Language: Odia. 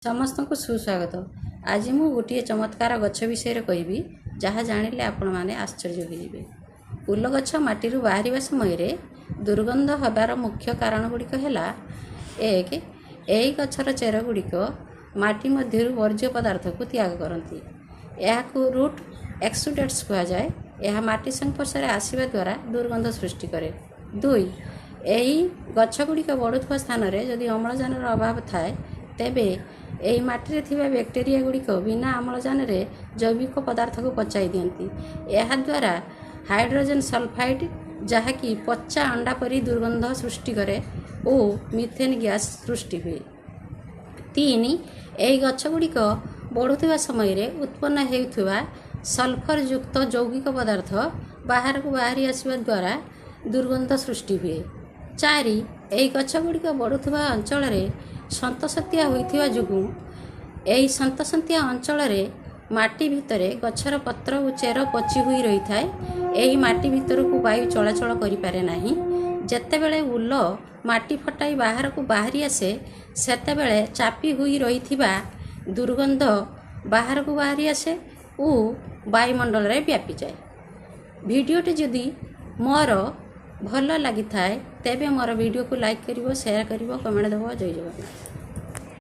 ସମସ୍ତଙ୍କୁ ସୁସ୍ୱାଗତ। ଆଜି ମୁଁ ଗୋଟିଏ ଚମତ୍କାର ଗଛ ବିଷୟରେ କହିବି, ଯାହା ଜାଣିଲେ ଆପଣମାନେ ଆଶ୍ଚର୍ଯ୍ୟ ହୋଇଯିବେ। ଉଲ ଗଛ ମାଟିରୁ ବାହାରିବା ସମୟରେ ଦୁର୍ଗନ୍ଧ ହେବାର ମୁଖ୍ୟ କାରଣ ଗୁଡ଼ିକ ହେଲା: 1, ଏହି ଗଛର ଚେର ଗୁଡ଼ିକ ମାଟି ମଧ୍ୟରୁ ବର୍ଜ୍ୟ ପଦାର୍ଥକୁ ତ୍ୟାଗ କରନ୍ତି। ଏହାକୁ ରୁଟ୍ ଏକ୍ସୁଡେଟ୍ସ କୁହାଯାଏ। ଏହା ମାଟି ସଂସ୍ପର୍ଶରେ ଆସିବା ଦ୍ୱାରା ଦୁର୍ଗନ୍ଧ ସୃଷ୍ଟି କରେ। 2, ଏହି ଗଛଗୁଡ଼ିକ ବଢ଼ୁଥିବା ସ୍ଥାନରେ ଯଦି ଅମ୍ଳଜାନର ଅଭାବ ଥାଏ, ତେବେ ଏହି ମାଟିରେ ଥିବା ବ୍ୟାକ୍ଟେରିଆ ଗୁଡ଼ିକ ବିନା ଅମ୍ଳଜାନରେ ଜୈବିକ ପଦାର୍ଥକୁ ପଚାଇ ଦିଅନ୍ତି। ଏହାଦ୍ୱାରା ହାଇଡ୍ରୋଜେନ୍ ସଲଫାଇଡ଼୍, ଯାହାକି ପଚା ଅଣ୍ଡା ପରି ଦୁର୍ଗନ୍ଧ ସୃଷ୍ଟି କରେ ଓ ମିଥେନ୍ ଗ୍ୟାସ୍ ସୃଷ୍ଟି ହୁଏ। 3, ଏହି ଗଛଗୁଡ଼ିକ ବଢ଼ୁଥିବା ସମୟରେ ଉତ୍ପନ୍ନ ହେଉଥିବା ସଲଫରଯୁକ୍ତ ଯୌଗିକ ପଦାର୍ଥ ବାହାରକୁ ବାହାରି ଆସିବା ଦ୍ୱାରା ଦୁର୍ଗନ୍ଧ ସୃଷ୍ଟି ହୁଏ। 4, ଏହି ଗଛଗୁଡ଼ିକ ବଢ଼ୁଥିବା ଅଞ୍ଚଳରେ ସନ୍ତସନ୍ତିଆ ହୋଇଥିବା ଯୋଗୁଁ ଏହି ସନ୍ତସନ୍ତିଆ ଅଞ୍ଚଳରେ ମାଟି ଭିତରେ ଗଛର ପତ୍ର ଓ ଚେର ପଚି ହୋଇ ରହିଥାଏ। ଏହି ମାଟି ଭିତରକୁ ବାୟୁ ଚଳାଚଳ କରିପାରେ ନାହିଁ। ଯେତେବେଳେ ଉଲ ମାଟି ଫଟାଇ ବାହାରକୁ ବାହାରି ଆସେ, ସେତେବେଳେ ଚାପି ହୋଇ ରହିଥିବା ଦୁର୍ଗନ୍ଧ ବାହାରକୁ ବାହାରି ଆସେ ଓ ବାୟୁମଣ୍ଡଳରେ ବ୍ୟାପିଯାଏ। ଭିଡ଼ିଓଟି ଯଦି ମୋର ଭଲ ଲାଗିଥାଏ, ତେବେ ମୋର ଭିଡ଼ିଓକୁ ଲାଇକ୍ କରିବ, ସେୟାର କରିବ, କମେଣ୍ଟ ଦେବ। ଜୟ ଜଗନ୍ନାଥ।